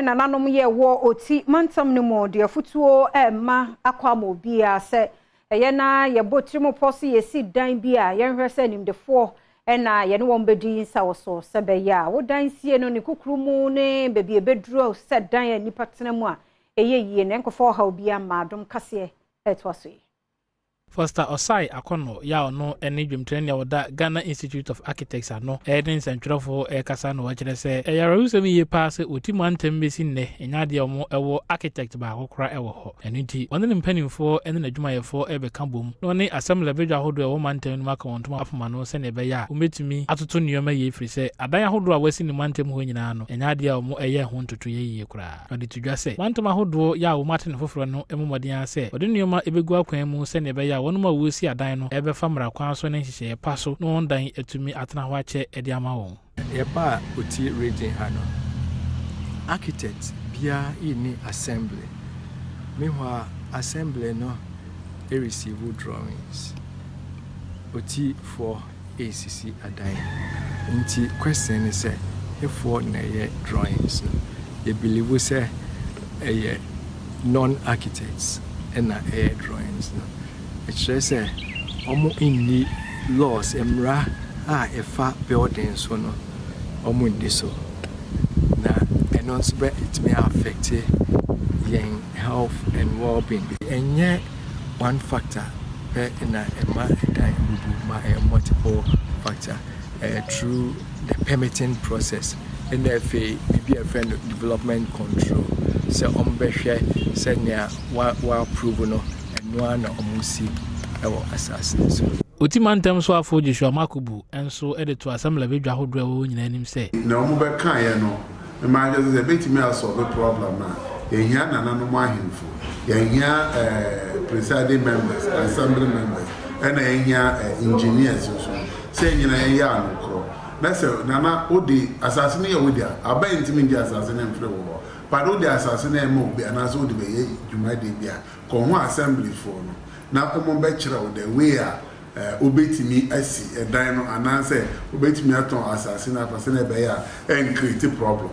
Nananom yɛ wɔ Oti mantam no mu de afotuo ɛma akɔ ama obiara sɛ ɛyɛ na yɛbɔ tirim pɔ so yɛsi dan bi a, yɛnhwɛ sɛ nimdefoɔ ɛna yɛne wɔn bɛdi nsa wɔ so, sɛ bɛyɛ a wodan sie no ne kukuru mu ne baabi ebɛduro sɛ dan a nipa tena mu a ɛyɛ yie na nkɔfoɔ ɔhaw bi ama adom kaseɛ ɛtoa so yi. Foster Osai Akɔnɔ yɛ a ɔno ne dwamtirani a wɔda Ghana Institute of Architects ano ɛyɛ ne nsɛntwerɛfoɔ ɛrekasa na wɔkyerɛ sɛ ɛyɛ awerɛhosɛm yie paa sɛ Ɔti mu antam bɛsi nnɛ ɛnyɛ adeɛ a wɔn ɛwɔ architect baako koraa ɛwɔ hɔ. Ɛno nti wɔne ne mpanimfoɔ ne n'adwumayɛfoɔ ɛrebɛka bom na wɔne assembly badwa ahodoɔ a ɛwɔ mantam no mu aka wɔn ntoma apoma no, sɛnea ɛbɛyɛ a wɔbɛtumi atoto nneɛma yie, firi sɛ adan ahodoɔ a wɔasi ne mantam hɔ nyinaa no, ɛnyɛ adeɛ a wɔn ɛyɛ ho ntotoyɛ yie koraa. Ɔde to dwa sɛ mantam ahodoɔ yɛ a wɔn ate ne foforɔ no mu mmɔden ara sɛ wɔde nneɛma ɛbɛgu akwan mu, sɛnea ɛbɛyɛ a wɔnom a wɔresi adan no ɛbɛfa mmara kwan so ne nhyehyɛeɛ pa so na wɔn dan atumi atena hɔ akyɛ de ama wɔn. Yɛba a Oti Region ha no, architect biara nni assembly. Meanwhile, assembly no receive drawings. Otifoɔ esisi adan. Nti question ne sɛ, hefoɔ na ɛyɛ drawings no? Yɛ believe sɛ ɛyɛ non-architects ɛna ɛyɛ drawings no. Ɛkyerɛ sɛ wɔn nni laws, mmara a ɛfa building so no, wɔn nni so. Na ɛno nso bɛ ɛtumi affect yɛn health and well-being. Ɛnyɛ one factor pɛ na ɛma ɛdan bubu, ma ɛyɛ multiple factor through the permitting process, ɛna afei biribi a yɛfrɛ no development control, sɛ wɔn bɛhwɛ sɛnea wa approve no, ɛno ara na wɔn si ɛwɔ asase no so. Oti mantam so afo Joshua Makobu nso de to assembly badwa ahodoɔ a ɛwɔ nyinaa anim sɛ Na wɔn bɛkaeɛ no, mmaa kyerɛ sɛ ɛbɛtumi asolve problem a yɛhia nananom ahemfo, yɛhia presiding members, assembly members, ɛna yɛhia engineers nso sɛ nyina yɛyɛ anokorɔ. Na sɛ nana wode asase no yɛ wode a, aban ntumi ngye asase no mfiri wɔ hɔ, but wode asase no ɛma obi anaasɛ wode bɛyɛ dwumadie bi a, kɔ ho assembly foɔ no na wɔn bɛkyerɛ wo the way a wobɛtumi asi ɛdan no anaasɛ wobɛtumi atɔn asase no afa sɛ na ɛbɛyɛ a ɛncreate problem.